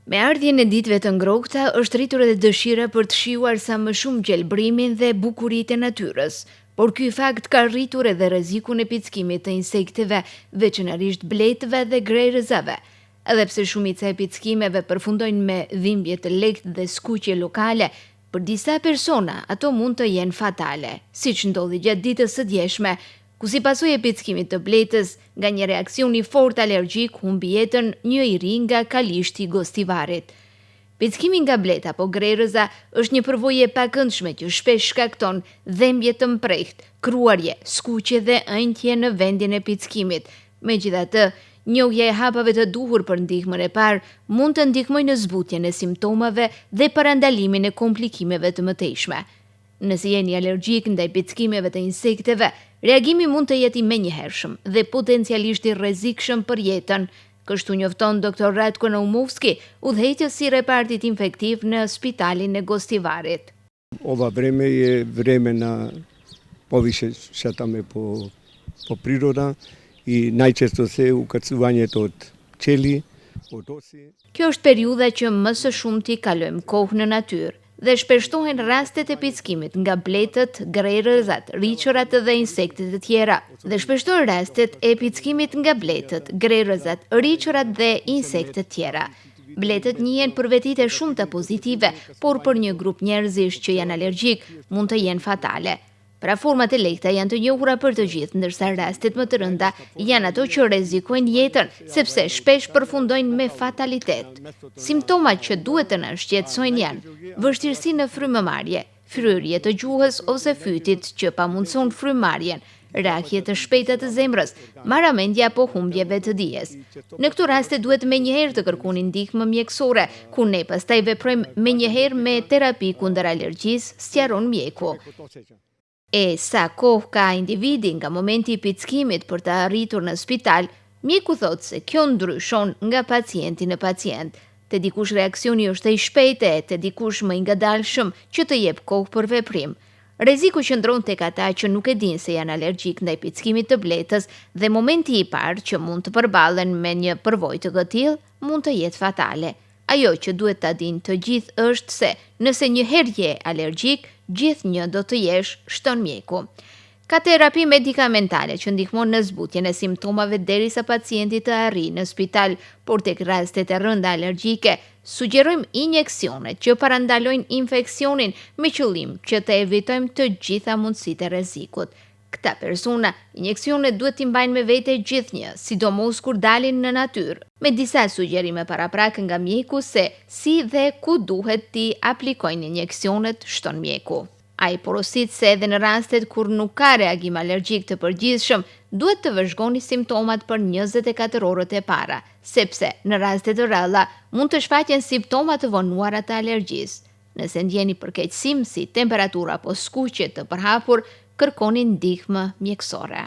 Me ardhjen e ditëve të ngrohta është rritur edhe dëshira për të shijuar sa më shumë gjelbërimin dhe bukuritë e natyrës. Por ky fakt ka rritur edhe rrezikun e pickimit të insekteve, veçanërisht bletëve dhe grerëzave. Edhe pse shumica e pickimeve përfundojnë me dhimbje të lehtë dhe skuqje lokale, për disa persona ato mund të jenë fatale, siç ndodhi gjatë ditës së djeshme, ku si pasojë e pickimit të bletës nga një reaksion i fortë alergjik humbi jetën një i ri nga Kalishti i Gostivarit. Pickimi nga bleta apo grerëza është një përvojë e pakëndshme që shpesh shkakton dhembje të mprehtë, kruarje, skuqje dhe ënjtje në vendin e pickimit. Megjithatë, njohja e hapave të duhur për ndihmën e parë mund të ndihmojë në zbutjen e simptomave dhe parandalimin e komplikimeve të mëtejshme. Nëse jeni alergjik ndaj pickimeve të insekteve, reagimi mund të jetë i menjëhershëm dhe potencialisht i rrezikshëm për jetën, kështu njofton Doktor Ratko Naumovski, udhëheqës i repartit infektiv në Spitalin e Gostivarit. Ова време е време на повише шетаме по по природа и најчесто се укацувањето од пчели, од оси. Kjo është periudha që më së shumti kalojmë kohë në natyrë dhe shpeshtohen rastet e pickimit nga bletët, grerëzat, rriqërat dhe insektet e tjera. Dhe shpeshtohen rastet e pickimit nga bletët, grerëzat, rriqërat dhe insektet tjera. Bletët njihen për vetitë e shumta pozitive, por për një grup njerëzish që janë alergjik, mund të jenë fatale. Pra format e lehta janë të njohura për të gjithë, ndërsa rastet më të rënda janë ato që rrezikojnë jetën, sepse shpesh përfundojnë me fatalitet. Simptomat që duhet të na shqetësojnë janë vështirësi në frymëmarrje, fryrje të gjuhës ose fytit që pamundëson frymëmarrjen, rrahje të shpejta të zemrës, marramendje apo humbje vetëdijes. Në këto raste duhet menjëherë të kërkoni ndihmë mjekësore, ku ne pastaj veprojmë menjëherë me terapi kundër alergjisë, sqaron mjeku. E sa kohë ka individi nga momenti i pickimit për të arritur në spital, mjeku thotë se kjo ndryshon nga pacienti në pacient. Te dikush reaksioni është i shpejtë e te dikush më i ngadalshëm që të jep kohë për veprim. Rreziku qëndron tek ata që nuk e dinë se janë alergjik ndaj pickimit të bletës dhe momenti i parë që mund të përballen me një përvojë të këtillë mund të jetë fatale. Ajo që duhet ta dinë të gjithë është se nëse një herë je alergjik, gjithnjë do të jesh, shton mjeku. Ka terapi medikamentale që ndihmon në zbutjen e simptomave derisa pacienti të arrijë në spital, por tek rastet e rënda alergjike, sugjerojmë injeksionet që parandalojnë infeksionin me qëllim që të evitojmë të gjitha mundësitë e rrezikut. Këta persona, injeksionet duhet t'i mbajnë me vete gjithnjë, sidomos kur dalin në natyrë, me disa sugjerime paraprak nga mjeku se si dhe ku duhet t'i aplikojnë injeksionet, shton mjeku. Ai porosit se edhe në rastet kur nuk ka reagim alergjik të përgjithshëm, duhet të vëzhgoni simptomat për 24 orët e para, sepse në raste të rralla mund të shfaqen simptoma të vonuara të alergjisë. Nëse ndjeni përkeqësim si temperaturë apo skuqje të përhapur, kërkoni ndihmë mjekësore.